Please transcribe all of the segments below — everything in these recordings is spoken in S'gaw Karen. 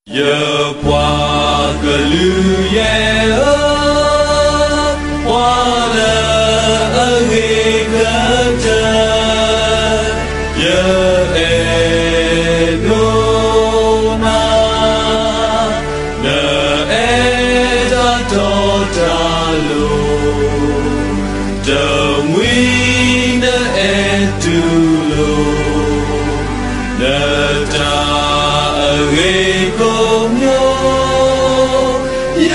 ယပှၤကလုာ်ယဲၢ်ဧၢ, ပှၤလၢအဂ့ၤကတၢၢ်, ယအဲၣ်ဒိးနၤ, နအဲၣ်တၢ်တီတၢ်လိၤ, တမှံၤနအဲၣ်တူၢ်လိာ် နတၢ်အဂ့ၤကိးမံၤ, ယ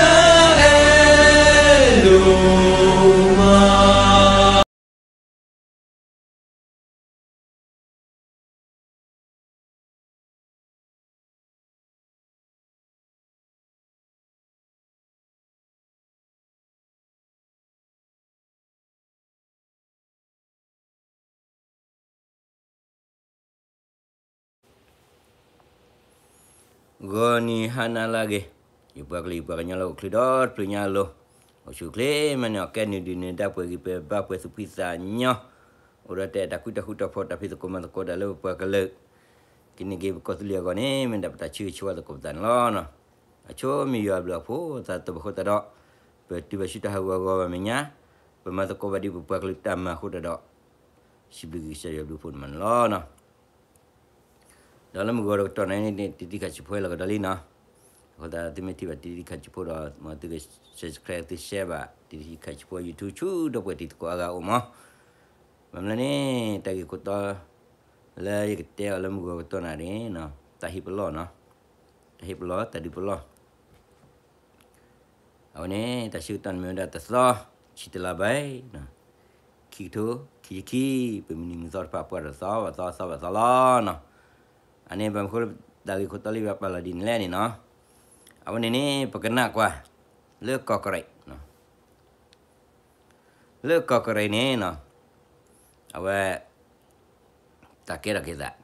အဲၣ်ဒိးမး. ဂီၤနံၤဟါနၤလၢအဂ့ၤ, ယပှၤကလုာ်ယပှၤကညီလၢအိၣ်ချုးဒီတဖျၢၣ်ညါအလိၤ, အိၣ်ဆူၣ်အိၣ်ချ့မးန့ၣ် အီၣ်ကဲနုာ်ဒုးနုာ်ဒါပှဲၤဂံၢ်ပှဲၤဘါပှဲၤသူၣ်ဖှံသးညီ, အိၣ်ဒီးတၢ်အဲၣ်တၢ်ကွံတၢ်ဃူတၢ်ဖိးတၢ်ဖံးသကိးမၤသကိးတၢ်လၢပပှၤကလုာ် ကန့ၢ်က့ၤပကီၢ်သူလ့ၤအဂီၢ်န့ၣ် မ့ၢ်ဒၣ်ပတၢ်ဆၢဂ့ၤဆၢဝါသကိးပသးန့ၣ်လီၤ. အဆိမ့ၢ်ယွၤအဘျုးအဖှိၣ်သးတဘၣ်ဃိသတးဒီး ပတုၤဘၣ်ဆူတၢ်ဟးဂူာ်ဟးဂီၤဘၣ်မဲာ်ညါ, ပမၤသကိးဘၣ်ဒ်ပပှၤကလုာ်တၢ်မၤအဃိသတးဒီး စံးဘျုးကစၢ်ယွၤအဘျုးအဖှိၣ်န့ၣ်မးန့ၣ်လီၤ. ဒီးလၢမုၢ်ဂီၤတကတီၢ်န့ၣ် တံၤတံၤခးဆံးဖိလီၤကဒီးလံနီၤ. အဃိသတးသုမ့ၢ်ထံၣ်ဘၣ်တံၤတံၤခးဆံးဖိဒီး မ်သုက subscribe သု share ဘၣ် တံၤတံၤခးဆံးဖိ YouTube ဆူဒီပုၢ်ဝဲၢ်တံၤသကိးအါဂၤအိၣ်မး. ဘၣ်မနုၤလဲၣ်န့ၣ် တၢ်ဂ့ၢ်ခိၣ်တီ လၢယကတဲအီၤလၢမုၢ်ဂီၤကတီၢ်နၤန့ၣ် တၢ်ဟ့ၣ်ပလီၢ်နီၤ, တၢ်ဟ့ၣ်ပလီၢ် တၢ်ဒုးပလီၢ် အဝဲန့ၣ် တၢ်ဆၢကတီၢ်န့ၣ်မ့ၢ်ဝဲဒၣ်တသီ ဆံတလါဘၣ်, ခံကထိခံဆံခံ, ပမုၢ်နံၤမုၢ်သီတဖၣ်ပှၤဒီးသီဘၣ်သီသီဘၣ်သီလီၤနီၤ. အန့ၣ်ဘၣ်မနုၤဃိလၢ တၢ်ဂ့ၢ်ခိၣ်တီလၢယဘၣ်ပာ်လီၤဒ်န့ၣ်လဲၣ်န့ၣ်နီၤ, အဝဲန့ၣ်န့ၣ် ပကနၣ်ကွၢ် လၢကီၢ်ကရံး လၢကီၢ်ကရံးန့ၣ်နီၤ, အဝဲ တၢ်ကဲထီၣ်က့ၤသး,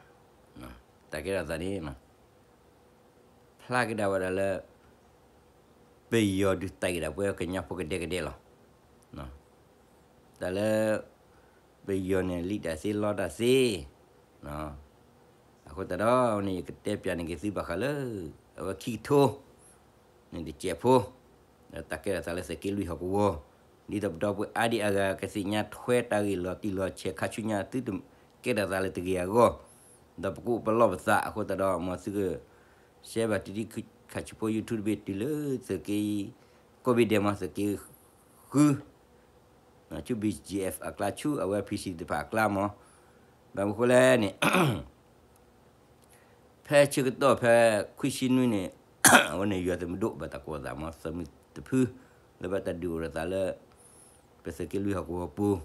တၢ်ကဲထီၣ်သးန့ၣ် ဖျါက့ၤဒၣ်ဝဲဒၣ်လၢ ပယီၤဒုးသးက့ၤဒၣ်ပဝဲကညီဖိကဒဲကဒဲလီၤ. တၢ်လၢ ပယီၤန့ၣ်လံတၢ်သ့လီတၢ်သ့, အဃိသတးဒီးန့ၣ် ယကတဲပၠးန့ၢ်က့ၤသုဘၣ်ဃးလၢ အဝဲခံကထိ န့ၣ်တစဲးဖိ, ဒီးတၢ်ကဲထီၣ်သးလၢသုးက့လွံၢ်ဟီၣ်ကဝီၤ, ဒ်သိးပဒီပုၢ်ဝဲၢ်အါဒံအါဂၤကသ့ၣ်ညါထွဲတၢ်ဂ့ၢ်လီၤတံၢ်လီၤဆဲးခါဆူညါ သုတကဲထီၣ်သးလၢတဂ့ၤအဂီၢ်, ဒီးပကအိၣ်ပလီၢ်ပသးအဃိသတးဒီး မ်သုက share ဘၣ်တံၤတံၤခးဆံးဖိ YouTube တဘ့ၣ်တုၤလၢသုးက့ ကိးဘ့ၣ်ဒဲးမး သုးက့ဃု ဆူ ဘီၣ်ကၠံၣ်အ့ၣ်အကျါ ဆူအဝဲ ဖံၣ်စံၣ် တဖၣ်အကျါမး, ဘၣ်မနုၤဃိလဲၣ်န့ၣ် ဖဲဆၢကတီၢ်ဖဲခွံဆံနွံန့ၣ် အဝဲန့ၣ်ယွၤသုးမုၢ်ဒိၣ်ဘၣ်တၢ်ကိးသးမး သုးမုၢ်တဖု လၢဘၣ်တၢ်ဒုးအိၣ်ထီၣ်သးလၢ ပသုးက့လွံၢ်ဟီၣ်ကဝီၤပူၤ,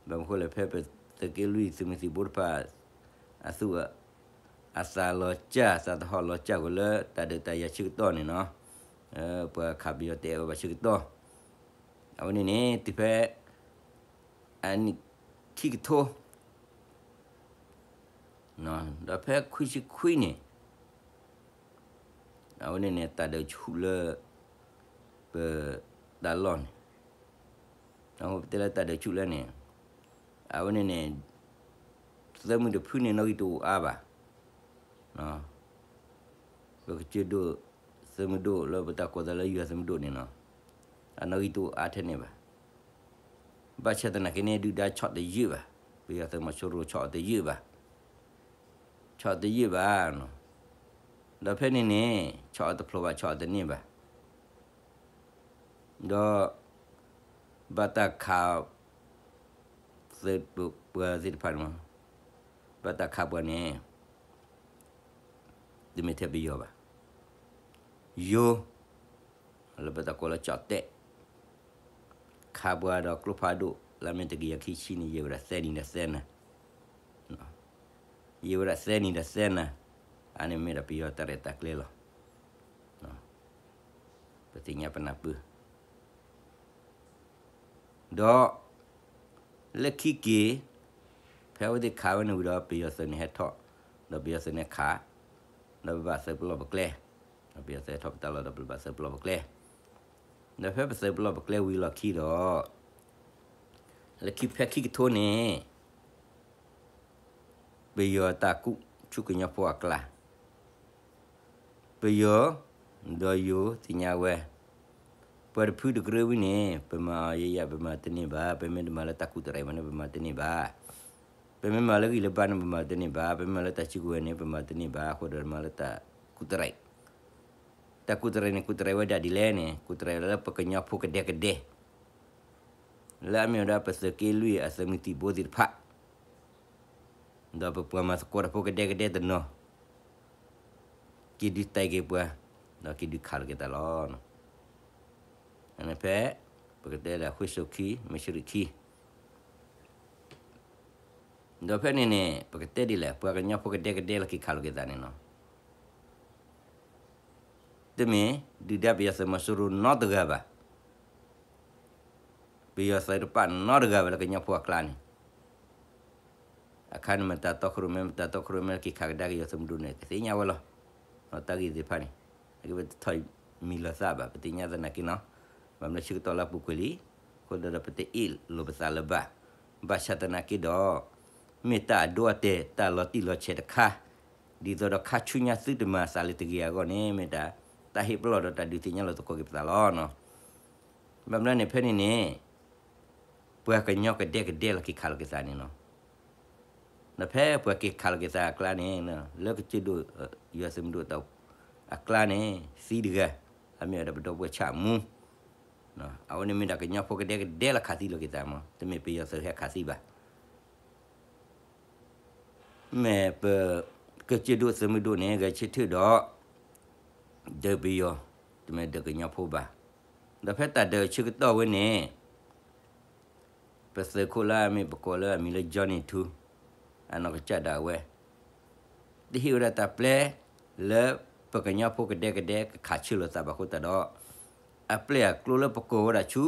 ဘၣ်မနုၤဃိလဲၣ် ဖဲပသုးက့လွံၢ်သုးမုၢ်သံၣ်ဘိတဖၣ် အသူၣ် အသးလီၤစၢ် သးသဟီၣ်လီၤစၢ်ကွံာ်လၢတၢ်ဒုးတၢ်ယၤဆၢကတီၢ်န့ၣ်နီၤ, ပှၤခးပယီၤတအဲၣ်ဝဲဘၣ်ဆၢကတီၢ်, အဝဲန့ၣ်န့ၣ် တုၤဖဲ အနံၣ်ခံကထိ ဒီးဖဲခွံဆံခွံန့ၣ် အဝဲန့ၣ်န့ၣ် တၢ်ဒုးဆူၣ်လၢ ပတၢ်လီၢ်န့ၣ်, ပတဲလၢတၢ်ဒုးဆူၣ်လၢန့ၣ် အဝဲန့ၣ်န့ၣ် သုးမုၢ်တဖုန့ၣ် နီၣ်ဂံၢ်တအိၣ်အါဘၣ်, ပကစၢၢ်ဒိၣ် သုးမုၢ်ဒိၣ်လၢပတၢ်ကိးသးလၢယွၤသုးမုၢ်ဒိၣ်န့ၣ်နီၤ, အနီၣ်ဂံၢ်တအိၣ်အါထဲန့ၣ်ဘၣ်. ဘၣ်ဆၣ်သနာ်က့န့ၣ် ဒုၣ်ဒါဆီၣ်တယုၢ်ဘၣ်, ပယီၤသုးမီၤစိရိၤဆီၣ်အီၤတယုၢ်ဘၣ်, ဆီၣ်တယုၢ်ဘၣ်, ဒီးဖဲန့ၣ်န့ၣ် ဆီၣ်အီၤတဖျိဘၣ် ဆီၣ်အီၤတန့ၢ်ဘၣ်, ဒီး ဘၣ်တၢ်ခး သုးပှၤသ့ၣ်တဖၣ်န့ၣ်မး, ဘၣ်တၢ်ခးပှၤန့ၣ် တမ့ၢ်ထဲပယီၤဘၣ်, ယိၤ လၢပတၢ်ကိးလၢကၠီၣ်တဲၣ် ခးပှၤဒီးကျိဖးဒိၣ် လၢမ့ၢ်တကယၤခံဆံန့ၣ် ယံာ်ဝဲဒၣ်သၢနံၣ်ဒီးသၢနၤ, ယံာ်ဝဲဒၣ်သၢနံၣ်ဒီးသၢနၤ, အန့ၣ်မ့ၢ်ဒၣ်ပယီၤတၢ်ရဲၣ်တၢ်ကျဲၤလီၤ. ပသ့ၣ်ညါပနၢ်ပၢၢ် ဒီး လၢခံက့ၤ ဖဲအဝဲသ့ၣ်ခးဝဲန့ၣ်ဝံၤဒီး ပယီၤသုးန့ၣ်ဟဲထီၣ်, ဒီးပယီၤသုးန့ၣ်ခး, ဒီးပဘၣ်သုးပလီၢ်ပကျဲ, ဒီးပယီၤသုးဟဲထီၣ်ပတၢ်လီၢ်ဒီးပဘၣ်သုးပလီၢ်ပကျဲ, ဒီးဖဲပသုးပလီၢ်ပကျဲဝံၤလီၢ်ခံဒီး လၢခံဖဲခံကထိန့ၣ် ပယီၤတၢ်ကူၣ်ဆူကညီဖိအကျါ, ပယီၤ, ဒီးယိၤသ့ၣ်ညါဝဲ, ပှၤတဖုတကရၢဝံၤန့ၣ် ပမၤအီၤယဲယဲ ပမၤတန့ၢ်ဘၣ်, ပမ့ၢ်တမၤလၢတၢ်ကူၣ်တရံးဘၣ်န့ၣ် ပမၤတန့ၢ်ဘၣ်, ပမ့ၢ်မၤလၢဂံၢ်လၢဘါန့ၣ် ပမၤတန့ၢ်ဘၣ်, ပမ့ၢ်မၤလၢတၢ်စုကဝဲၤန့ၣ် ပမၤတန့ၢ်ဘၣ်, အဃိဒီးမၤလၢတၢ်ကူၣ်တရံး, တၢ်ကူၣ်တရံးန့ၣ် ကူၣ်တရံးဝဲဒၣ်ဒ်လဲၣ်န့ၣ် ကူၣ်တရံးလၢပကညီဖိကဒဲကဒဲ လၢအမ့ၢ်ဝဲဒၣ်ပသုးက့လွံၢ်အသုးမုၢ်သံၣ်ဘိသ့ၣ်တဖၣ် ဒီးပပှၤမၤသကိးတၢ်ဖိကဒဲကဒဲတနီၤ က့ၤဒုးတဲက့ၤပှၤ, ဒီးက့ၤဒုးခးလိာ်က့ၤသးလီၤ. အန့ၣ်ဖဲ ပကတဲဒၣ် ခွ့ၡိခံ မ့ၢ်စရံးခံ, ဒီးဖဲန့ၣ်န့ၣ် ပကတဲဒ်လဲၣ် ပှၤကညီဖိကဒဲကဒဲလၢက့ၤခးလိာ်က့ၤသးန့ၣ်လီၤ. တမ့ၢ်ဒုၣ်ဒါပယီၤသုးမီၤစိရိၤနီတဂၤဘၣ်. ပယီၤသုးတပာ်နီတဂၤဘၣ်လၢကညီဖိအကျါန့ၣ်, အခါန့ၣ်မတၤတီခိၣ်ရိၣ်မဲ မတၤတီခိၣ်ရိၣ်မဲလၢက့ၤခးကဒါက့ၤယိၤသုးမုၢ်ဒိၣ်န့ၣ် ကသ့ၣ်ညါဝဲလီၤ. တၢ်ဂ့ၢ်သ့ၣ်တဖၣ်န့ၣ် အက့ၤပတထီၣ်မံၤလီၤသးဘၣ် ပသ့ၣ်ညါသနာ်က့နီၤ, ဘၣ်မနုၤဆၢကတီၢ်လၢအပူၤကွံာ်လံ, အဃိဒီးပတအ့ၣ်လိာ်ပသးလၢၤဘၣ်. ဘၣ်ဆၣ်သနာ်က့ဒီး မ့ၢ်တၢ်အဒိအတဲာ် တၢ်လီၤတံၢ်လီၤဆဲးတခါ, ဒ်သိးဒီးခါဆူညါသုတမၤသးလၢတဂ့ၤအဂီၢ်န့ၣ် မ့ၢ်တၢ် တၢ်ဟ့ၣ်ပလီၢ်ဒီးတၢ်ဒုးသ့ၣ်ညါလိာ်သကိးက့ၤပသးလီၤ. ဘၣ်မနုၤန့ၣ် ဖဲန့ၣ်န့ၣ် ပှၤကညီကဒဲကဒဲလၢက့ၤခးလိာ်က့ၤသးန့ၣ်လီၤ. ဒီးဖဲပှၤက့ၤခးလိာ်က့ၤသးအကျါန့ၣ် လၢကစၢၢ်ဒိၣ် ယွၤသုးမုၢ်ဒိၣ် အကျါန့ၣ် သံတဂၤ, အမ့ၢ်ဝဲဒၣ်ပဒီပုၢ်ဝဲၢ်ဆၣ်မူ, အဝဲန့ၣ်မ့ၢ်ဒၣ်ကညီဖိကဒဲကဒဲလၢခးသံလိာ်က့ၤသးမး တမ့ၢ်ပယီၤသုးဟဲခးသံဘၣ်. မ့ၢ်ပ ကစၢၢ်ဒိၣ်သုးမုၢ်ဒိၣ်န့ၣ် ဂဲၤဆၢထၢၣ်ဒီး ဒုးပယီၤ, တမ့ၢ်ဒုးကညီဖိဘၣ်. ဒီးဖဲတၢ်ဒုးဆၢကတီၢ်ဝဲန့ၣ် ပသုးခိၣ်လၢအမ့ၢ်ပကိးလၢအမံၤလၢ Johnny Two အနီၢ်ကစၢ်ဒၣ်ဝဲ တဟ့ၣ်ဝဲဒၣ်တၢ်ပျဲ လၢပကညီဖိကဒဲကဒဲကခးဆၢလိာ်သးဘၣ်အဃိသတးဒီး အပျဲၢ်အကျိလၢပကိးဝဲဒၣ်ဆူ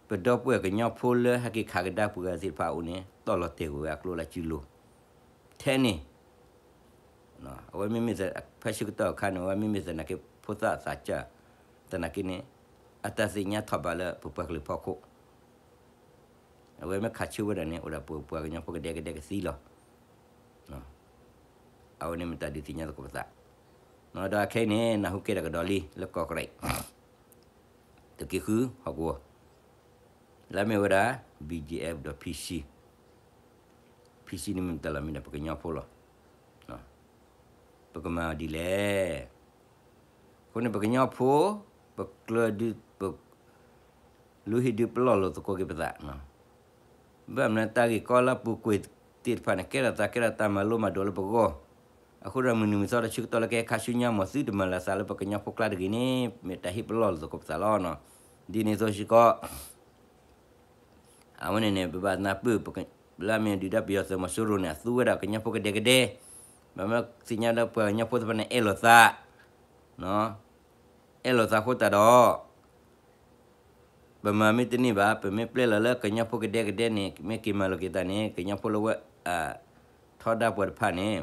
ပဒီပုၢ်ဝဲၢ်ကညီဖိလၢဟဲက့ၤခးကဒါပှၤဂၤသ့ၣ်တဖၣ်အအိၣ်န့ၣ် တီၢ်လီၤတဲာ်ကွံာ်ဝဲအကျိလၢအစုလိၤ ထဲန့ၣ် အဝဲမ့မ့ၢ် ဖဲဆၢကတီၢ်အခါန့ၣ် အဝဲမ့မ့ၢ်သနာ်က့ ဖိသၣ်သးစၢ် သနာ်က့န့ၣ် အတၢ်သ့ၣ်ညါထီၣ်ဘးလၢပပှၤကလုာ်ဖီခိၣ် အဝဲမ့ၢ်ခးဆၢဝဲဒၣ်န့ၣ် အိၣ်ဒၣ်ပပှၤကညီဖိကဒဲကဒဲကသံလီၤ. အဝဲန့ၣ်မ့ၢ်တၢ်ဒုးသ့ၣ်ညါသကိးပသး, ဒီးအခဲအံၤန့ၣ် နၢ်ဟူကဲထီၣ်ကဒီးလံ လၢကီၢ်ကရံး သုးက့ဃုဟီၣ်ကဝီၤ လၢအမ့ၢ်ဝဲဒၣ် BGF ဒီး PC, PC န့ၣ်မ့ၢ်တၢ်လီၤမံၤဒီးပကညီဖိလီၤ. ပကမၤအီၤဒ်လဲၣ်. အဃိန့ၣ် ပကညီဖိ ပကျၢၤဒုး ပ လူဟံၣ်ဒုးပလီၢ်လိာ်သကိးက့ၤပသး, ဘၣ်မနုၤတၢ်ဂ့ၢ်ကီလၢပူၤကွံာ်သ့ၣ်တဖၣ်န့ၣ် ကဲထီၣ်သးကဲထီၣ်တၢ်မၤလိမၤဒိးလၢပဂီၢ်, အဃိဒီးမုၢ်နံၤမုၢ်သီတဆၢကတီၢ်လၢကဟဲခါဆူညါ မ်သုတမၤလၢၤသးလၢပကညီဖိကျါတဂ့ၤန့ၣ် မ့ၢ်တၢ်ဟ့ၣ်ပလီၢ်လိာ်သကိးပသးလီၤ. ဒ်န့ၣ်အသိးစ့ၢ်ကီး အဝဲန့ၣ်န့ၣ် ပဘၣ်နၢ်ပၢၢ် လၢအမ့ၢ်ဒုၣ်ဒါပယီၤသုးမီၤစိရိၤန့ၣ် အသူဝဲဒၣ်ကညီဖိကဒဲကဒဲ, ဘၣ်မနုၤသ့ၣ်ညါလၢပှၤကညီဖိသ့ၣ်တဖၣ်န့ၣ် အဲၣ်လိာ်သး, အဲၣ်လိာ်သးအဃိသတးဒီး ပမၤမ့ၢ်တန့ၢ်ဘၣ် ပမ့ၢ်ပျဲလီၤလၢကညီဖိကဒဲကဒဲန့ၣ် မ့ၢ်က့ၤမၤလိာ်က့ၤသးန့ၣ် ကညီဖိလၢဝဲ ထီဒါပှၤတဖၣ်န့ၣ်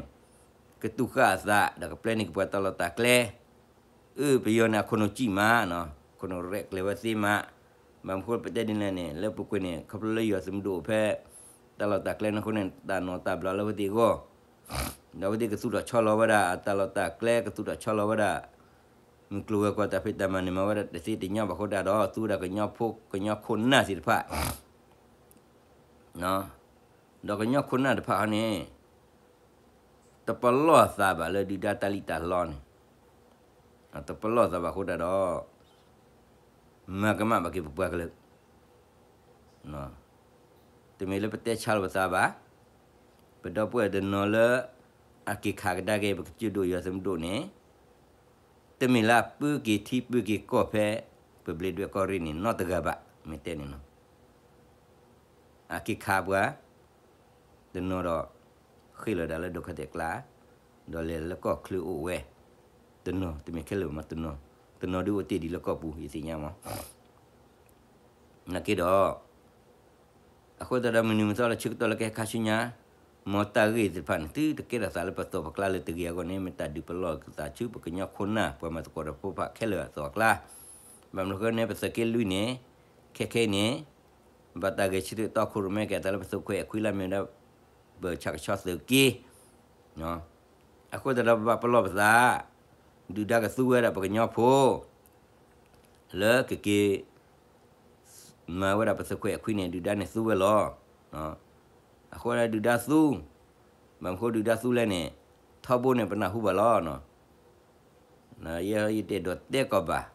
ကတူၢ်ဃာ်အသး ဒီးကပျဲန့ၢ်က့ၤပှၤတၢ်လီၢ်တၢ်ကျဲ အၢ ပယီၤန့ၣ် အခိၣ်နူာ်စံၣ်မး, ခိၣ်နူာ်ရဲၣ်ကျဲၤဝဲသ့မး, ဘၣ်မနုၤဃိပတဲဒ်န့ၣ်လဲၣ်န့ၣ် လၢပူၤကွံာ်န့ၣ် ခီဖျိလၢယွၤသုးမုၢ်ဒိၣ်အိၣ်ဖဲ တၢ်လီၢ်တၢ်ကျဲန့ၣ်အဃိန့ၣ် တၢ်နီၢ်တၢ်ဘျီလၢဝဲသ့ၣ်အဂီၢ်, ဒီးဝဲသ့ၣ်ကသူၣ်ထီၣ်ဆီလီၤဝဲဒၣ် အတၢ်လီၢ်တၢ်ကျဲ ကသူၣ်ထီၣ်ဆီလီၤဝဲဒၣ် မုၢ်ကျိၤဝဲၤကွာ်တၢ်ဖံးတၢ်မၤန့ၣ် မၤဝဲဒၣ်တသ့တညီဘၣ်အဃိဒၣ်ဒီး သူဝဲဒၣ်ကညီဖိ ကညီခိၣ်နၢ်သ့ၣ်တဖၣ် ဒီးကညီခိၣ်နၢ်တဖၣ်န့ၣ် တပလီၢ်သးဘၣ်လၢဒုၣ်ဒါတၢ်လံၣ်တၢ်လီန့ၣ်, တပလီၢ်သးဘၣ်အဃိဒၣ်ဒီး မၤကမၣ်ဘၣ်က့ၤပပှၤကလုာ်, တမ့ၢ်လၢပတဲဆါလီၤပသးဘၣ်, ပဒီပုၢ်ဝဲၢ်တနီၤလၢ အက့ၤခးကဒါက့ၤ ပကစၢၢ်ဒိၣ်ယွၤသုးမုၢ်ဒိၣ်န့ၣ် တမ့ၢ်လၢအပၢက့ၤထံပၢက့ၤကီၢ်ဖဲ ပဘျ့းဒွဲၣ်ကီၢ်ရ့ၣ်န့ၣ် နီတဂၤဘၣ် မ့ၢ်တဲန့ၣ်လီၤ. အက့ၤခးပှၤ တနီၤဒီး ဃ့ၢ်လီၤဒၣ်လၢဒိးခါတဲာ်ကျါ, ဒီးလဲၤလၢကီၢ်ချၢအိၣ်ဝဲ, တနီၤ တမ့ၢ်ခဲလၢာ်မး တနီၤ တနီၤဒုးအိၣ်တ့ၢ်ဒံးလၢကီၢ်ပူၤ ယသ့ၣ်ညါမး နာ်က့ဒီး အဃိသတးဒီးမုၢ်နံၤမုၢ်သီလၢဆၢကတီၢ်လၢကဟဲခါဆူညါ, မ်တၢ်ဂ့ၢ်သ့ၣ်တဖၣ်န့ၣ် သုတကဲထီၣ်သးလၢပသိးပကျါလၢတဂ့ၤအဂီၢ်န့ၣ် မ့ၢ်တၢ်ဒုးပလီၢ်က့ၤသးဆူပကညီခိၣ်နၢ် ပှၤမၤသကိးတၢ်ဖိတဖၣ်ခဲလၢာ်အသိးအကျါ, ဘၣ်မနုၤဃိန့ၣ် ပသုးက့လွံၢ်န့ၣ် ခဲခဲအံၤန့ၣ် ဘၣ်တၢ်ဂဲၤဆၢထၢၣ်တီခိၣ်ရိၣ်မဲက့ၤအသးလၢပသုးခွဲးအခွံလၢမ့ၢ်ဝဲဒၣ် ပဆၣ်ကဆီသုးက့ အဃိသတးဒီးပဘၣ်ပလီၢ်ပသး, ဒုၣ်ဒါကသူဝဲဒၣ်ပကညီဖိ လၢကက့ၤ မၤဝဲဒၣ်ပသုးခွဲးအခွံန့ၣ် ဒုၣ်ဒါန့ၣ်သူဝဲလီၤ. အဃိဒုၣ်ဒါသူ, ဘၣ်မနုၤဃိဒုၣ်ဒါသူလဲၣ်န့ၣ် ထီဘိန့ၣ်ပနၢ်ဟူဘၣ်လီၤ. ယဲယတအဲၣ်ဒိးတဲကီးဘၣ်,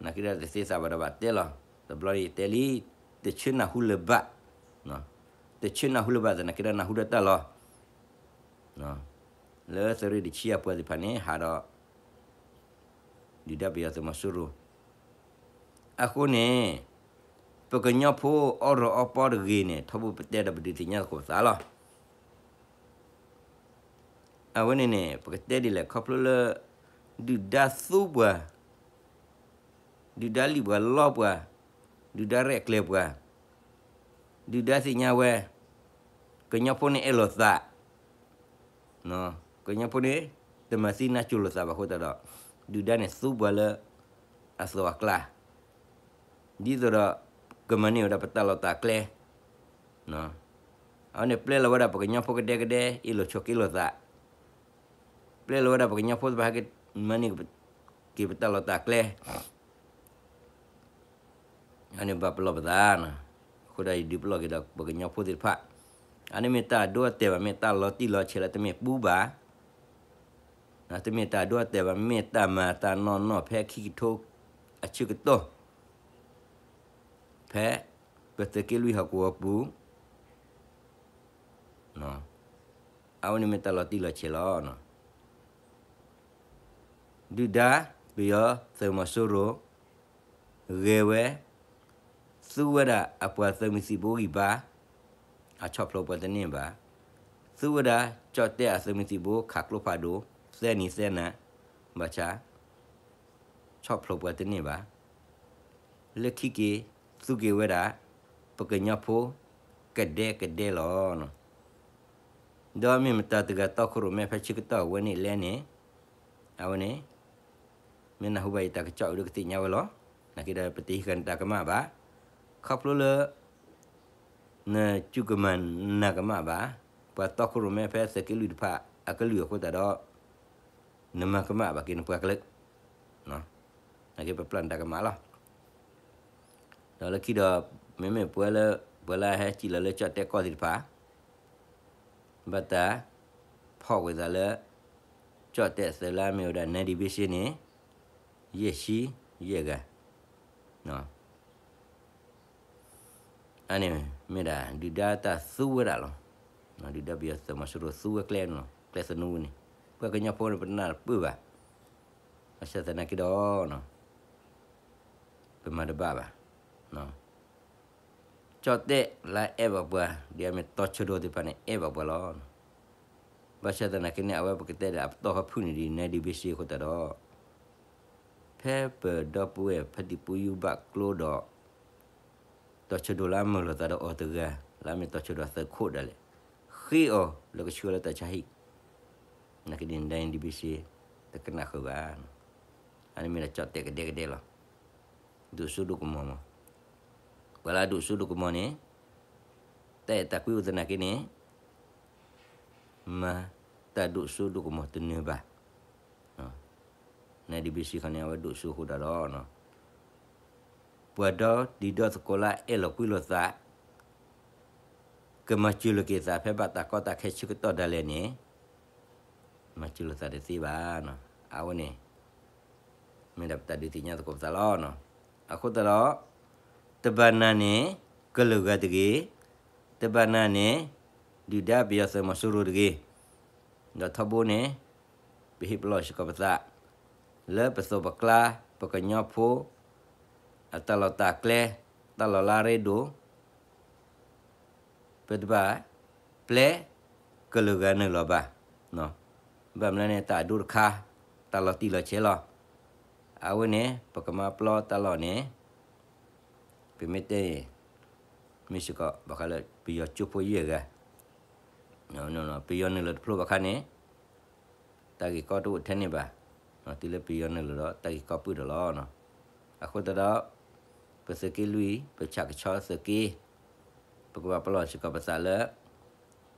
နာ်က့ဒီးတသ့သးဘၣ်ဒီးဘၣ်တဲလီၤ. တဘျီယတဲလံ, တဆၢနၢ်ဟူလၢၤဘၣ်, တဆၢနၢ်ဟူလၢၤဘၣ်သနာ်က့ဒီးနၢ်ဟူဒီးတၢ်လီၤ. လၢသုးရ့ၣ်တဆံအပှၤသ့ၣ်တဖၣ်န့ၣ် ဟးဒီး ဒုၣ်ဒါပယီၤသုးမီၤစိရိၤ အဃိန့ၣ် ပကညီဖိအီၣ်ရီၣ်အီပီတဂ့ၤန့ၣ် ထီဘိပတဲဒီးပဒုးသ့ၣ်ညါသကိးပသးလီၤ. အဝဲန့ၣ်န့ၣ် ပကတဲဒ်လဲၣ် ခီဖျိလၢ ဒုၣ်ဒါသူပှၤ, ဒုၣ်ဒါလံၣ်ပှၤလီပှၤ, ဒုၣ်ဒါရဲၣ်ကျဲၤပှၤ, ဒုၣ်ဒါသ့ၣ်ညါဝဲ, ကညီဖိန့ၣ်အဲၣ်လိာ်သး ကညီဖိန့ၣ် တမၤသံနါစိၤလိာ်သးဘၣ်အဃိသတးဒီး ဒုၣ်ဒါန့ၣ်သူပှၤလၢ အသိးအကျါ, ဒ်သိးဒီး ကမၤန့ၢ်ဝဲဒၣ်ပတၢ်လီၢ်တၢ်ကျဲ, အဝဲန့ၣ်ပျဲလီၤဝဲဒၣ်ပကညီဖိကဒဲကဒဲ အ့ၣ်လိာ်ဆိးက့လိာ်သး, ပျဲလီၤဝဲဒၣ်ပကညီဖိတဖၣ်ဟဲက့ၤမၤန့ၢ်က့ၤပတၢ်လီၢ်တၢ်ကျဲ အန့ၣ်ဘၣ်ပလီၢ်ပသး, အဃိဒီးယဒုးပလီၢ်က့ၤဒီးပကညီဖိသ့ၣ်တဖၣ်, အန့ၣ်မ့ၢ်တၢ်အဒိအတဲာ်ဘၣ် မ့ၢ်တၢ်လီၤတံၢ်လီၤဆဲးလၢတမ့ၢ်ပူဘၣ်, တမ့ၢ်တၢ်အဒိအတဲာ်ဘၣ် မ့ၢ်တၢ်မၤတၢ်နီၢ်နီၢ်ဖဲခံကထိအဆၢကတီၢ်, ဖဲပသုးက့လွံၢ်ဟီၣ်ကဝီၤပူၤ အဝဲန့ၣ်မ့ၢ်တၢ်လီၤတံၢ်လီၤဆဲးလီၤ. ဒုၣ်ဒါပယီၤသုးမီၤစိရိၤ ဂဲၤဝဲ, သူဝဲဒၣ်အပှၤသုးမုၢ်သံၣ်ဘိဂံၢ်ဘါ, အဆီၣ်ဖျိပှၤတန့ၢ်ဘၣ်, သူဝဲဒၣ်ကၠီၣ်တဲၣ်အသုးမုၢ်သံၣ်ဘိ ခးကျိဖးဒိၣ် သဲနံၤသဲနၤ, ဘၣ်ဆၣ် ဆီၣ်ဖျိပှၤတန့ၢ်ဘၣ်, လၢခံက့ၤ သူက့ၤဝဲဒၣ် ပကညီဖိ ကဒဲကဒဲလီၤ. ဒီးမ့ၢ်မတၤတဂၤတီခိၣ်ရိၣ်မဲဖဲဆၢကတီၢ်ဝဲန့ၣ်လဲၣ်န့ၣ်, အဝဲန့ၣ် မ့ၢ်နၢ်ဟူဘၣ်ယတၢ်ကစီၣ်အံၤဒီးကသ့ၣ်ညါဝဲလီၤ. နာ်က့ဒီးပတဟံးဃာ်နတၢ်ကမၣ်ဘၣ်, ခီဖျိလၢ နစူၢ်ကမၣ်နၤကမၣ်ဘၣ်, ပှၤတီခိၣ်ရိၣ်မဲဖဲသုးက့လွံၢ်တဖၣ် အကလုၢ်အဃိသတးဒီး နမၤကမၣ်ဘၣ်က့ၤနပှၤကလုာ်, နာ်က့ပပျၢ်နတၢ်ကမၣ်လီၤ. ဒီးလၢခံဒီး မ့မ့ၢ်ပှၤလၢ ပှၤလၢအဟဲစံၣ်လီၤလၢကၠီၣ်တဲၣ်ကီၢ်သ့ၣ်တဖၣ် ဘၣ်တၢ်ဖီၣ်ကွံာ်သးလၢ ကၠီၣ်တဲၣ်အသုးလၢအမ့ၢ်ဝဲဒၣ် Nine Division န့ၣ် ယဲၢ်ဆံယဲၢ်ဂၤ, အန့ၣ်မ့ၢ်ဒၣ်ဒုၣ်ဒါတၢ်သူဝဲဒၣ်လီၤ. ဒုၣ်ဒါပယီၤသုးမီၤစိရိၤသူဝဲကျဲန့ၣ်လီၤ, ကျဲသနူန့ၣ်, ပှၤကညီဖိန့ၣ်ပနၢ်တပၢၢ်ဘၣ်, ဘၣ်ဆၣ်သနာ်က့ဒီး ပမၤတဘၣ်ဘၣ်. ကၠီၣ်တဲၣ်လၢအဲၣ်ဘၣ်ပှၤ ဒ်အမ့ၢ်တီၤဆၢဒိၣ်သ့ၣ်တဖၣ်န့ၣ် အဲၣ်ဘၣ်ပှၤလီၤ. ဘၣ်ဆၣ်သနာ်က့န့ၣ် အဝဲပကတဲဒၣ်အပတီၢ်ဖးဖုၣ်န့ၣ်ဒ် Nine Division အဃိသတးဒီး ဖဲပဒီပုၢ်ဝဲၢ်ဖါတံၢ်ပူၤယူၤဘၣ်ကျိဒီး တီၤဆၢဒိၣ်လၢအမၢလီၤသးဒီးအီၤတဂၤ လၢအမ့ၢ်တီၤဆၢဒိၣ်အသုးခိၣ်ဒၣ်လဲာ် ဃ့အီၤလၢကဆှၢလၢတၢ်ဆါဟံၣ်, နာ်က့ဒ် Nine Division တကနၣ်ဃုာ်ဘၣ်. အန့ၣ်မ့ၢ်ဒၣ်ကၠီၣ်တဲၣ်ကဒဲကဒဲလီၤ. ဒိၣ်စိဒိၣ်ကမီၤမး, ပှၤလၢအဒိၣ်စိဒိၣ်ကမီၤန့ၣ် တၢ်အဲၣ်တၢ်ကွံအိၣ်သနာ်က့န့ၣ် မၤတၢ်ဒိၣ်စိဒိၣ်ကမီၤတနၢၤဘၣ်. Nine Division ခီန့ၣ် အဝဲဒိၣ်စိအဃိသတးဒီး ပှၤဒီတံၤဒီသကိးလၢအအဲၣ်လီၤကွံလိာ်သး ကမၤစၢၤလိာ်က့ၤသးဖဲဘၣ်တၢ်ကီတၢ်ခဲဆၢကတီၢ်ဒၣ်လဲာ်န့ၣ် မၤစၢၤလိာ်သးတသ့ဘၣ်. အဝဲန့ၣ် မ့ၢ်ဒၣ်ပတၢ်ဒုးသ့ၣ်ညါသကိးပသးလီၤ. အဃိသတးဒီး တဘၣ်နာ်န့ၣ် ကလုာ်ဂၤတဂ့ၤ, တဘၣ်နာ်န့ၣ် ဒုၣ်ဒါပယီၤသုးမီၤစိရိၤတဂ့ၤ, ဒီးထီဘိန့ၣ် ပဟ့ၣ်ပလီၢ်စ့ၢ်ကီးပသး လၢပသိးပကျါ ပကညီဖိ အတၢ်လီၢ်တၢ်ကျဲ တၢ်လီၢ်လၢအရ့ဒိၣ် ပတဘၣ်ပျဲကလုာ်ဂၤနုာ်လီၤဘၣ်. ဘၣ်မနုၤလဲၣ်န့ၣ် တၢ်အဒိတခါ တၢ်လီၤတံၢ်လီၤဆဲးလီၤ. အဝဲန့ၣ် ပကမၤပျီတၢ်လီၢ်န့ၣ် ပမ့ၢ်တဲန့ၣ် မ့ၢ်စ့ၢ်ကီး ဘၣ်ဃးလၢပယီၤကၠိဖိယဲၢ်ဂၤ ပယီၤနုာ်လီၤတဖျိဘၣ်ခါန့ၣ် တၢ်ဂ့ၢ်ကီတအိၣ်ထဲန့ၣ်ဘၣ်. တုၤလၢပယီၤနုာ်လီၤဒီး တၢ်ဂ့ၢ်ကီပုၢ်ဒီးလီၤ. အဃိသတးဒီး ပသုးက့လွံၢ် ပဆၣ်ကဆီသုးက့ ပကဘၣ်ပလီၢ်စ့ၢ်ကီးပသးလၢ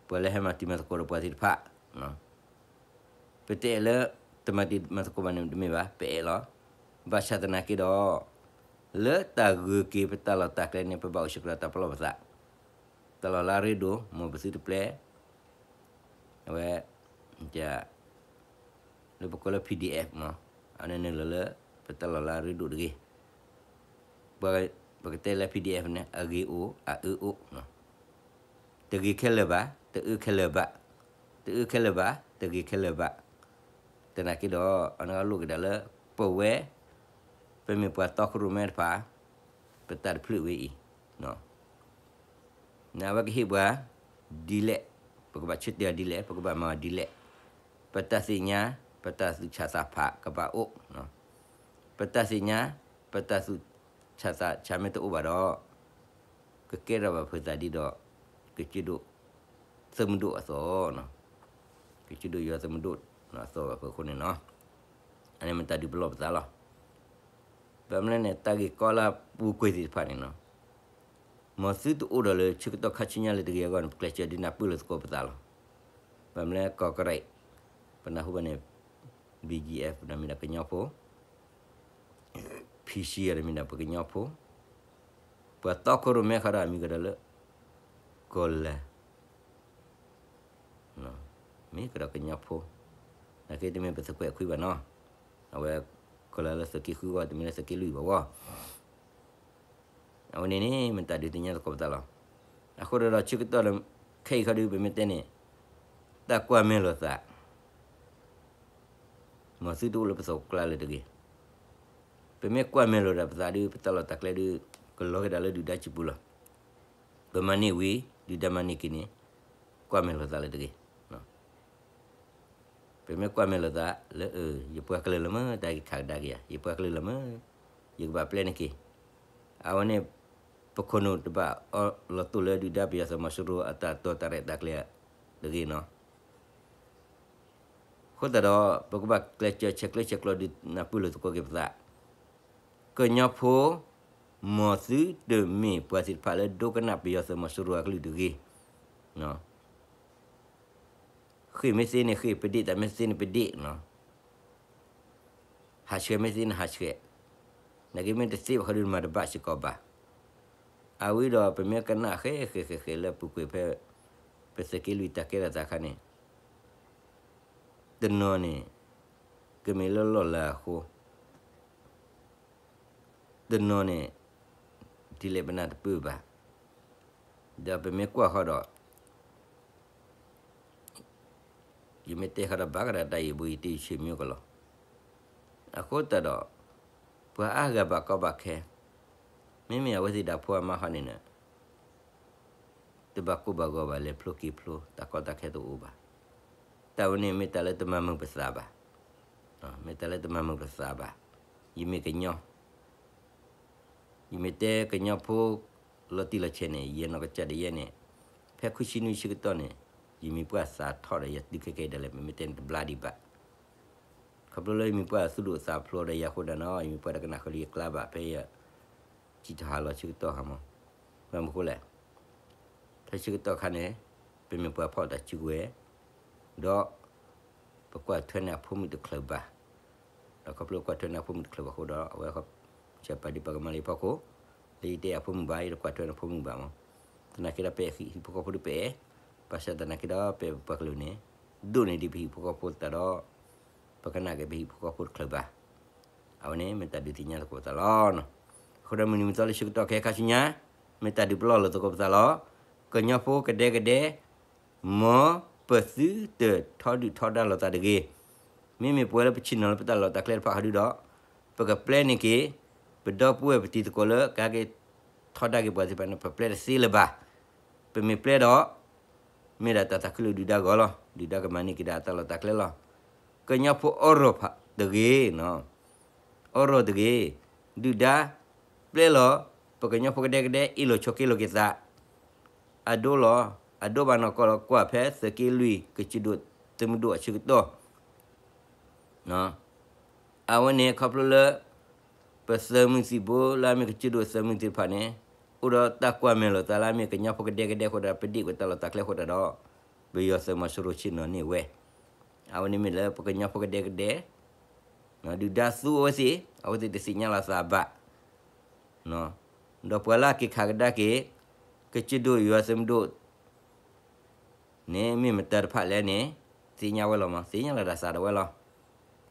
ပှၤလၢဟဲမၤတံၤမၤသကိးဒီးပှၤသ့ၣ်တဖၣ် ပတအဲၣ်လၢ တမၤတံၤမၤသကိးဘၣ်န့ၣ်တမ့ၢ်ဘၣ်, ပအဲၣ်လီၤ. ဘၣ်ဆၣ်သနာ်က့ဒီး လၢတၢ်ဂုၤက့ၤပတၢ်လီၢ်တၢ်ကျဲန့ၣ် ပဘၣ်အိၣ်ဆၢကတီၢ်တၢ်ပလီၢ်ပသး, တၢ်လီၢ်လၢအရ့ဒိၣ် မ်ပသုတပျဲ အဝဲ လၢပကိးလၢ PDF မး, အန့ၣ်နုာ်လီၤလၢ ပတၢ်လီၢ်လၢအရ့ဒိၣ်တဂ့ၤ. ပကတဲလၢ PDF န့ၣ် အဂ့ၤအိၣ် အအၢအိၣ်, တဂ့ၤခဲလၢာ်ဘၣ်, တအၢခဲလၢာ်ဘၣ်, တအၢခဲလၢာ်ဘၣ်, တဂ့ၤခဲလၢာ်ဘၣ်. သနာ်က့ဒီး အနီၢ်ကီၢ်လိၣ်ကဒါလၢ ပဝဲ ပမ့ၢ်ပှၤတီခိၣ်ရိၣ်မဲတဖၣ် ပတၢ်တဖျၢၣ်ဝဲအံၤ အဝဲကဟ့ၣ်ပှၤဒ်လဲၣ်, ပကဘၣ်ဆၢတဲာ်အီၤဒ်လဲၣ်, ပကဘၣ်မၤအီၤဒ်လဲၣ်, ပတၢ်သ့ၣ်ညါ, ပတၢ်သူၣ်ဆးသးဖးကဘၣ်အိၣ်, ပတၢ်သ့ၣ်ညါ, ပတၢ်သူၣ်ဆးသးဆးမ့ၢ်တအိၣ်ဘၣ်ဒီး ကကဲထီၣ်ဘၣ်ဖုးသးဒ်ဒီး ကစၢၢ်ဒိၣ် သုးမုၢ်ဒိၣ်အသိး, ကစၢၢ်ဒိၣ်ယွၤသုးမုၢ်ဒိၣ်အသိးဘၣ်ဖုးအဃိန့ၣ်နီၤ, အန့ၣ်မ့ၢ်တၢ်ဒုးပလီၢ်ပသးလီၤ. ဘၣ်မနုၤလဲၣ်န့ၣ် တၢ်ဂ့ၢ်ကီလၢပူၤကွံာ်သ့ၣ်တဖၣ်န့ၣ်နီၤ, မ်သုတအိၣ်ဒီးလၢဆၢကတီၢ်ခါဆူညါလၢတဂ့ၤအဂီၢ်န့ၣ် ပကျဲးစၢးဒုးနၢ်ပၢၢ်လိာ်သကိးပသးလီၤ. ဘၣ်မနုၤလဲၣ် ကီၢ်ကရ့ၣ် ပနၢ်ဟူဘၣ်န့ၣ် BGF ဒီးမ့ၢ်ဒၣ်ကညီဖိ ဖံဆံဒီးမ့ၢ်ဒၣ်ပကညီဖိ, ပှၤတီခိၣ်ရိၣ်မဲခါဒီးအမံၤကဒီးလၢ ကီၢ်လၢ် မ့ၢ်ကဒီးကညီဖိ, နာ်က့တမ့ၢ်ပသကွဲးခွံဘၣ်နီၤ, အဝဲ ကီၢ်လၢ်လၢသုးက့ဃုဂီၢ် တမ့ၢ်လၢသုးက့လွံၢ်ဘၣ်ဝဲ အဝဲန့ၣ်န့ၣ် မ့ၢ်တၢ်ဒုးသ့ၣ်ညါသကိးပသးလီၤ. အဃိဒီးဆၢကတီၢ်ဒီး ခဲအံၤခီဒုး ပမ့ၢ်တဲန့ၣ် တၢ်ကွၢ်မဲာ်လိာ်သး မ်သုတအိၣ်လၢပသိးပကျါလၢၤတဂ့ၤ. ပမ့ၢ်ကွၢ်မဲာ်လိာ်ဒီးပသးဒုး ပတၢ်လီၢ်တၢ်ကျဲဒုး ကလီၤက့ၤဒၣ်လၢဒုၣ်ဒါစုပူၤလီၤ. ပမၤန့ၢ်ဝံၤ ဒုၣ်ဒါမၤန့ၢ်က့ၤန့ၣ် ကွၢ်မဲာ်လိာ်သးလၢၤတဂ့ၤ. ပမ့ၢ်ကွၢ်မဲာ်လိာ်သးလၢ ယပှၤကလုာ်လၢၤမ့ၢ် တၢ်က့ၤခးကဒါက့ၤယၤ, ယပှၤကလုာ်လၢၤမ့ၢ် ယကဘၣ်ပျဲန့ၢ်က့ၤ, အဝဲန့ၣ် ပခိၣ်နူာ်တဘၣ်အီလီၤတိၢ်လၢဒုၣ်ဒါပယီၤသုးမီၤစိရိၤအတၢ်တိာ်တၢ်ရဲၣ်တၢ်ကျဲၤတဂ့ၤနီၤ. အဃိသတးဒီး ပကဘၣ်ကျဲးစၢးဆဲးကျၢဆဲးကျိးဒုးနၢ်ပၢၢ်လိာ်သကိးက့ၤပသး, ကညီဖိ မ်သုတမ့ၢ်ပှၤသ့ၣ်တဖၣ်လၢဒိကနၣ်ပယီၤသုးမီၤစိရိၤအကလုၢ်တဂ့ၤ. ဃ့ၢ်မ့ၢ်သ့န့ၣ်ဃ့ၢ်, ပဒ့ၣ်တၢ်မ့ၢ်သ့န့ၣ်ပဒ့ၣ်နီၤ, ဟးဆှဲးမ့ၢ်သ့န့ၣ်ဟးဆှဲး, နာ်က့မ့ၢ်တသ့ဘၣ်ဃီဒုးမၤတဘၣ်စ့ၢ်ကီးဘၣ်. အဝဲဒီးပမ့ၢ်ကနၣ်ဃဲဃဲဃဲဃဲလၢပူၤကွံာ်ဖဲ ပသုးက့လွံၢ်တၢ်ကဲထီၣ်သးခါန့ၣ် တနီၤန့ၣ် ကမ့ၢ်လၢလီၢ်လၤအဃိ, တနီၤန့ၣ် ဒ်လဲၣ်ပနၢ်တပၢၢ်ဘၣ်. ဒီးပမ့ၢ်ကွၢ်ဃီဒီး ယမ့ၢ်တဲဃီဒီးဘၣ်ကဒီးတၢ်ယံာ်ဘိယံာ်တယံာ်ဆံးမံကလီၤ. အဃိသတးဒီး ပှၤအါဂၤဘၣ်ကီဘၣ်ခဲ, မ့မ့ၢ်အဝဲသ့ၣ်ဒၣ်ဖိအမါဃီန့ၣ် တဘၣ်ကိၢ်ဘၣ်ဂီၤဘၣ် လဲၤဖျိက့ၤဖျိ တၢ်ကီတၢ်ခဲတအိၣ်ဘၣ်. တၢ်ဝဲန့ၣ်မ့ၢ်တၢ်လၢတမၤမုာ်ပသးဘၣ်, မ့ၢ်တၢ်လၢတမၤမုာ်ပသးဘၣ်. ယမ့ၢ်ကညီ, ယမ့ၢ်တဲကညီဖိ လီၤတံၢ်လီၤဆဲးန့ၣ် ယနီၢ်ကစၢ်ဒၣ်ယဲန့ၣ် ဖဲခွံဆံနွံဆံကတီၢ်န့ၣ် ယမံၤပှၢ်သးထီၣ်ဒီးယတုၤခဲကဲဒၣ်လဲာ် မ့မ့ၢ်တဲန့ၣ်တဘျါဒံးဘၣ်. ခီဖျိလၢယမံၤပှၢ်သူၣ်ဒိၣ်သးဖျိးဒီးယၤအဃိဒၣ်နီၤ ယမံၤပှၢ်တကနၣ်ဃုာ်လၢယကျါဘၣ် ဖဲယ စံၣ်ထီၣ်ဟးလီၤဆၢကတီၢ်ခါမး. ဘၣ်မနုၤဃိလဲၣ်, ဖဲဆၢကတီၢ်ခါန့ၣ် ပမ့ၢ်ပှၤဖီၣ်တၢ်စုကဝဲၤ ဒီး ပကွၢ်ထွဲန့ၢ်အဖိမုၣ်တချုးဘၣ်. ဒီးခီဖျိကွၢ်ထွဲန့ၢ်အဖိမုၣ်တချုးဘၣ်အဃိဒီး အဝဲ စၢ်ပာ်ဒံးပာ်ကမၣ်လၢယဖီခိၣ်, လၢယတအဲၣ်အဖိမုၣ်ဘၣ် ယတကွၢ်ထွဲန့ၢ်အဖိမုၣ်ဘၣ်မး. သနာ်က့ဒီးပဟံၣ်ဖိဃီဖိဒုးပအဲၣ်, ဘၣ်ဆၣ်သနာ်က့ဒီးပပှၤကလုာ်န့ၣ် ဒိၣ်န့ၢ်ဒံးပဟံၣ်ဖိဃီဖိသတးဒီး ပကနၣ်က့ၤပဟံၣ်ဖိဃီဖိတချုးဘၣ်. အဝဲန့ၣ်မ့ၢ်တၢ်ဒုးသ့ၣ်ညါသကိးပသးလီၤ. အဃိဒီးမုၢ်နံၤမုၢ်သီလၢဆၢကတီၢ်ခဲခါဆူညါ မ့ၢ်တၢ်ဒုးပလီၢ်လိာ်သကိးပသးလီၤ. ကညီဖိကဒဲကဒဲ မ်ပသုတထီဒုၣ်ထီဒါလိာ်သးတဂ့ၤ. မ့မ့ၢ်ပဝဲလၢပဆ့ၣ်နီၤလၢပတၢ်လီၢ်တၢ်ကျဲတဖၣ်ဃီဒုဒီး ပကပျဲန့ၢ်က့ၤ ပဒီပုၢ်ဝဲၢ်ပတံၤသကိးလၢ ကဟဲက့ၤထီဒါက့ၤပှၤသ့ၣ်တဖၣ်န့ၣ် ပပျဲတသ့လၢၤဘၣ်. ပမ့ၢ်ပျဲဒီး မ့ၢ်ဒၣ်တၢ်သးခုလၢဒုၣ်ဒါဂီၢ်လီၤ. ဒုၣ်ဒါကမၤန့ၢ်က့ၤဒၣ်အတၢ်လီၢ်တၢ်ကျဲလီၤ. ကညီဖိအီၣ်ရီၣ်တဂ့ၤ အီၣ်ရီၣ်တဂ့ၤ, ဒုၣ်ဒါ ပျဲလီၤ ပကညီဖိကဒဲကဒဲ အ့ၣ်လိာ်ဆိးက့လိာ်က့ၤသး, အဒိလီၤ, အဒိဘၣ်နီၢ်ကီၢ်လီၤ ကွၢ်ဖဲသုးက့လွံၢ် ကစၢၢ်ဒိၣ်သုးမုၢ်ဒိၣ်အဆၢကတီၢ် အဝဲန့ၣ်ခီဖျိလၢ ပသုးမုၢ်သံၣ်ဘိလၢအမ့ၢ်ကစၢၢ်ဒိၣ်သုးမုၢ်သ့ၣ်တဖၣ်န့ၣ် အိၣ်ဒီးတၢ်ကွၢ်မဲာ်လိာ်သးလၢအမ့ၢ်ကညီဖိကဒဲကဒဲအဃိဒီး ပဒ့ၣ်ကွံာ်တၢ်လီၢ်တၢ်ကျဲအဃိဒီး ပယီၤသုးမီၤစိရိၤဆ့ၣ်နီၤန့ၢ်ဝဲ, အဝဲန့ၣ်မ့ၢ်လၢပကညီဖိကဒဲကဒဲ ဒုၣ်ဒါသူအဝဲသ့ၣ် အဝဲသ့ၣ်တသ့ၣ်ညါလီၤသးဘၣ်, ဒီးပှၤလၢအက့ၤခးကဒါက့ၤ ကစၢၢ်ဒိၣ်ယွၤသုးမုၢ်ဒိၣ်န့ၣ် မ့ၢ်မတၤတဖၣ်လဲၣ်န့ၣ် သ့ၣ်ညါဝဲလီၤမး, သ့ၣ်ညါလီၤတၢ်သးဒၣ်ဝဲလီၤ.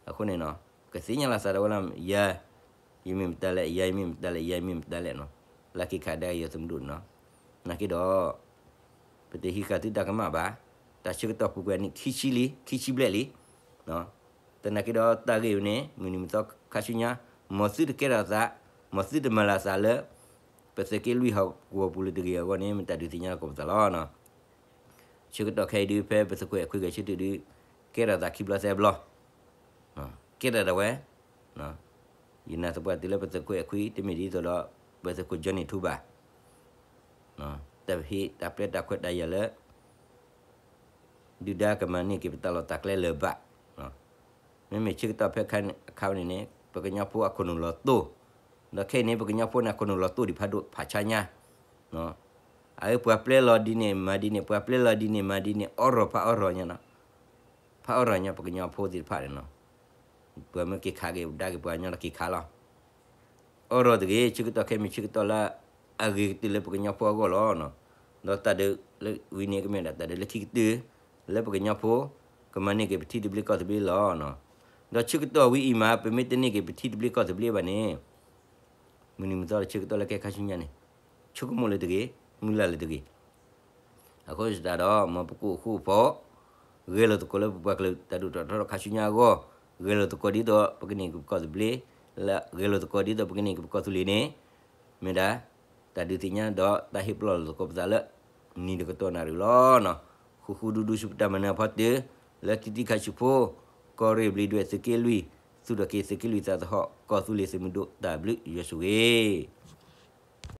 အဃိန့ၣ်နီၤ ကသ့ၣ်ညါလီၤသးဒၣ်ဝဲလီၤ, ယၤ ယမ့ၢ်မတၤလဲၣ်, ယၤယမ့ၢ်မတၤလဲၣ်, ယၤယမ့ၢ်မတၤလဲၣ်နီၤ, လၢအက့ၤခးကဒါက့ၤယွၤသုးမုၢ်ဒိၣ်နီၤ. နာ်က့ဒီး ပတဟံးဃာ်သုတၢ်ကမၣ်ဘၣ်, တၢ်ဆၢကတီၢ်ပူၤကွံာ်န့ၣ် ခံဆံလံ, ခံဆံဘျဲၣ်လံ. သနာ်က့ဒီးတၢ်ဂ့ၢ်ဝဲန့ၣ် မုၢ်နံၤမုၢ်သီခါဆူညါ, မ်သုတကဲထီၣ်သး, မ်သုတမၤလၤသးလၢ ပသုးက့လွံၢ်ဟီၣ်ကဝီၤပူၤလၢတဂ့ၤအဂီၢ်န့ၣ် မ့ၢ်တၢ်ဒုးသ့ၣ်ညါလီၤကီးပသးလီၤ. ဆၢကတီၢ်ခဲအံၤဒုး ဖဲပသုးခိၣ်အဲၣ်ခွံဂဲၤဆၢထၢၣ်ဒုး ကဲထီၣ်သးခံဘျီသၢဘျီ, ကဲထီၣ်ဒၣ်ဝဲ ယနာ်သပှၢ်တုၤလၢပသုးခိၣ်အဲၣ်ခွံ တမ့ၢ်ဒ်သိးဒီး ပသုးခိၣ်ကၠီနံၣ်ထူဘၣ်, တဟ့ၣ်တၢ်ပျဲတၢ်ခွဲးတၢ်ယာ်လၢ ဒုၣ်ဒါကမၤန့ၢ်က့ၤပတၢ်လီၢ်တၢ်ကျဲလၢၤဘၣ်. မ့မ့ၢ်ဆၢကတီၢ်ဖဲအခါဝဲန့ၣ်န့ၣ် ပကညီဖိအခိၣ်နူာ်လီၤတိၢ်, ဒီးခဲအံၤန့ၣ် ပကညီဖိန့ၣ် အခိၣ်နူာ်လီၤတိၢ်ဒံးဖးဒိၣ်ဖးဆါညါ, အအၢ ပှၤပျဲလီၤဒ်န့ၣ်မၤဒ်န့ၣ်, ပှၤပျဲလီၤဒ်န့ၣ်မၤဒ်န့ၣ် အိးထီၣ်ဖးအိးထီၣ်ညါနီၤ, ဖးအိးထီၣ်ညါပကညီဖိသ့ၣ်တဖၣ်န့ၣ်နီၤ, ပှၤမ့ၢ်က့ၤခးက့ၤဒါက့ၤပှၤကညီဒီးက့ၤခးလီၤ. အိးထီၣ်တဂ့ၤ, ဆၢကတီၢ်ခဲအံၤမ့ၢ်ဆၢကတီၢ်လၢအဂ့ၤကတၢၢ်လၢပကညီဖိအဂီၢ်လီၤ. ဒီးတၢ်ဒုးလၢဝံၤန့ၣ် ကမ့ၢ်ဒၣ်တၢ်ဒုးလၢခံကတၢၢ် လၢပကညီဖိ ကမၤန့ၢ်က့ၤပထံသဘျ့ကီၢ်သဘျ့လီၤ. ဒီးဆၢကတီၢ်ဝံၤအံၤမး ပမ့ၢ်တန့ၢ်က့ၤပထံသဘျ့ကီၢ်သဘျ့ဘၣ်န့ၣ် မုၢ်နံၤမုၢ်သီတဆၢကတီၢ်လၢခဲခါဆူညါန့ၣ် ဆိကမိၣ်လၢတဂ့ၤ, မုၢ်လၢ်လၢတဂ့ၤ. အဃိသတးဒီး မ်ပကအိၣ်ဃူအိၣ်ဖိး, ဂဲၤလိာ်သကိးလၢပပှၤကလုာ်တၢ်ဒိၣ်တၢ်ထီခါဆူညါအဂီၢ်, ဂဲၤလိာ်သကိးဒ်သိးပကန့ၢ်က့ၤပကီၢ်သဘျ့, ဂဲၤလိာ်သကိးဒ်သိးပကန့ၢ်က့ၤပကီၢ်သူလ့ၤန့ၣ် မ့ၢ်ဒၣ် တၢ်ဒုးသ့ၣ်ညါဒီးတၢ်ဟ့ၣ်ပလီၢ်လိာ်သကိးပသးလၢ နံၤတကတီၢ်နၣ်ရံၣ်လီၤ. ဃူဃူဒူဒူဆူပတၢ်မၤနၢၤအဖီတၢၢ် လၢတံၤတံၤခါဆူဖိ, ကီၢ်ရ့ၣ်ဘျံးဒွဲၣ်သုးက့လွံၢ်, သူၣ်ထီၣ်က့ၤသုးက့လွံၢ်သးသဟီၣ် ကီၢ်သူလ့ၤသုးမုၢ်ဒိၣ်တၢ်ဘျုးယွၤဆိၣ်ဂ့ၤ